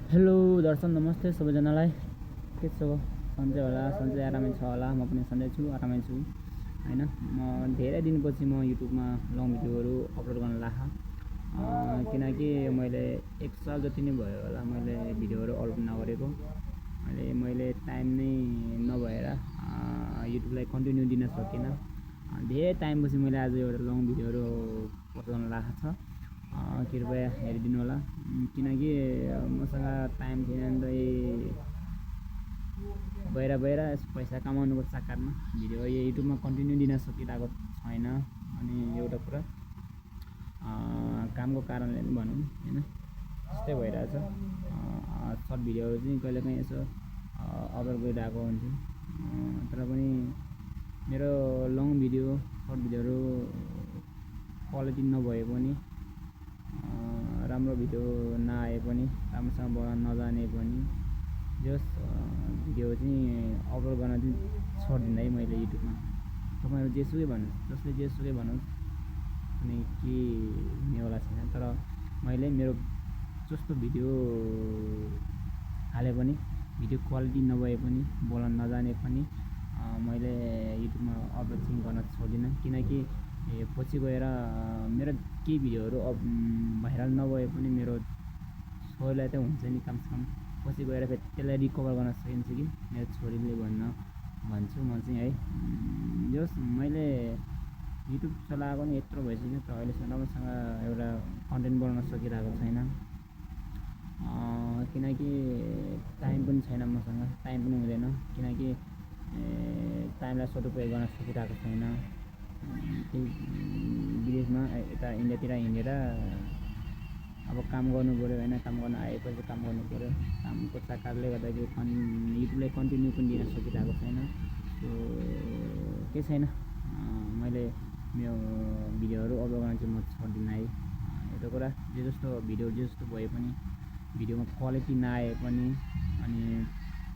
Hello दर्शन नमस्ते सबैजनालाई। के छ सन्चै होला, सन्चै आरामै छ होला। म पनि सन्चै छु, आरामै छु हैन। म धेरै दिनपछि म युट्युबमा लङ भिडियोहरू अपलोड गर्न लाग्यो, किनकि मैले 1 साल जति नै भयो होला मैले भिडियोहरू अपलोड नगरेको। मैले टाइम नै नभएर युट्युबलाई कन्टिन्यू दिन सकिनँ। धेरै टाइमपछि मैले आज एउटा लङ भिडियोहरू पोस्ट गर्न लागेको छ। कृपया हेरिदिनु होला, किनकि मसँग टाइम थिएन नि त। बाहिर पैसा कमाउनुको चक्करमा भिडियो युट्युबमा कन्टिन्यू दिन सकिरहेको छैन। अनि एउटा कुरा कामको कारणले पनि भनौँ हैन, त्यस्तै भइरहेछ। सर्ट भिडियोहरू चाहिँ कहिलेकाहीँ यसो अपलोड गरिरहेको हुन्छु, तर पनि मेरो लङ भिडियो सर्ट भिडियोहरू क्वालिटी नभए पनि, राम्रो भिडियो नआए पनि, राम्रोसँग बनाउन नजाने पनि, जस भिडियो चाहिँ अपलोड गर्न चाहिँ छोड्दिनँ है मैले युट्युबमा। तपाईँहरू जेसुकै भन्नुहोस्, जसले जेसुकै भन्नुहोस्, कुनै के हुनेवाला छैन। तर मैले मेरो जस्तो भिडियो हाले पनि, भिडियो क्वालिटी नभए पनि, बोल्न नजाने पनि, मैले युट्युबमा अपलोड चाहिँ गर्न छोड्दिनँ। किनकि पछि गएर मेरो केही भिडियोहरू भाइरल नभए पनि मेरो छोरीलाई त हुन्छ नि, कमसेकम पछि गएर फेरि त्यसलाई रिकभर गर्न सकिन्छ कि मेरो छोरीले भन्छु म चाहिँ है। जस मैले युट्युब चलाएको नि यत्रो भइसक्यो, तर अहिलेसम्म राम्रोसँग एउटा कन्टेन्ट बनाउन सकिरहेको छैन। किनकि टाइम पनि छैन मसँग, टाइम पनि हुँदैन। किनकि टाइमलाई सदुपयोग गर्न सकिरहेको छैन। विदेशमा यता इन्डियातिर हिँडेर अब काम गर्नु पऱ्यो होइन, काम गर्न आएपछि काम गर्नु पऱ्यो। कामको चक्करले गर्दाखेरि युट्युबलाई कन्टिन्यू पनि दिन सकिरहेको छैन। सो केही छैन, मैले मेरो भिडियोहरू अपलोड गर्न चाहिँ म छोड्दिनँ है। एउटा कुरा, जे जस्तो भिडियो जे जस्तो भए पनि, भिडियोमा क्वालिटी नआए पनि, अनि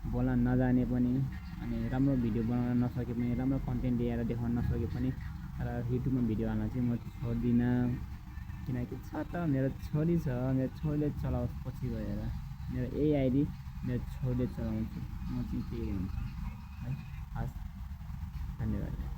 बोल्न नजाने पनि, अनि राम्रो भिडियो बनाउन नसके पनि, राम्रो कन्टेन्ट ल्याएर देखाउन नसके पनि, तर युट्युबमा भिडियो हाल्न चाहिँ म छोड्दिनँ। किनकि छ त मेरो छोरी छ, मेरो छोरीले चलाओस् पछि गएर। मेरो यही आइडी मेरो छोरीले चलाउँछु, म चाहिँ त्यही हुन्छु है। हस्, धन्यवाद।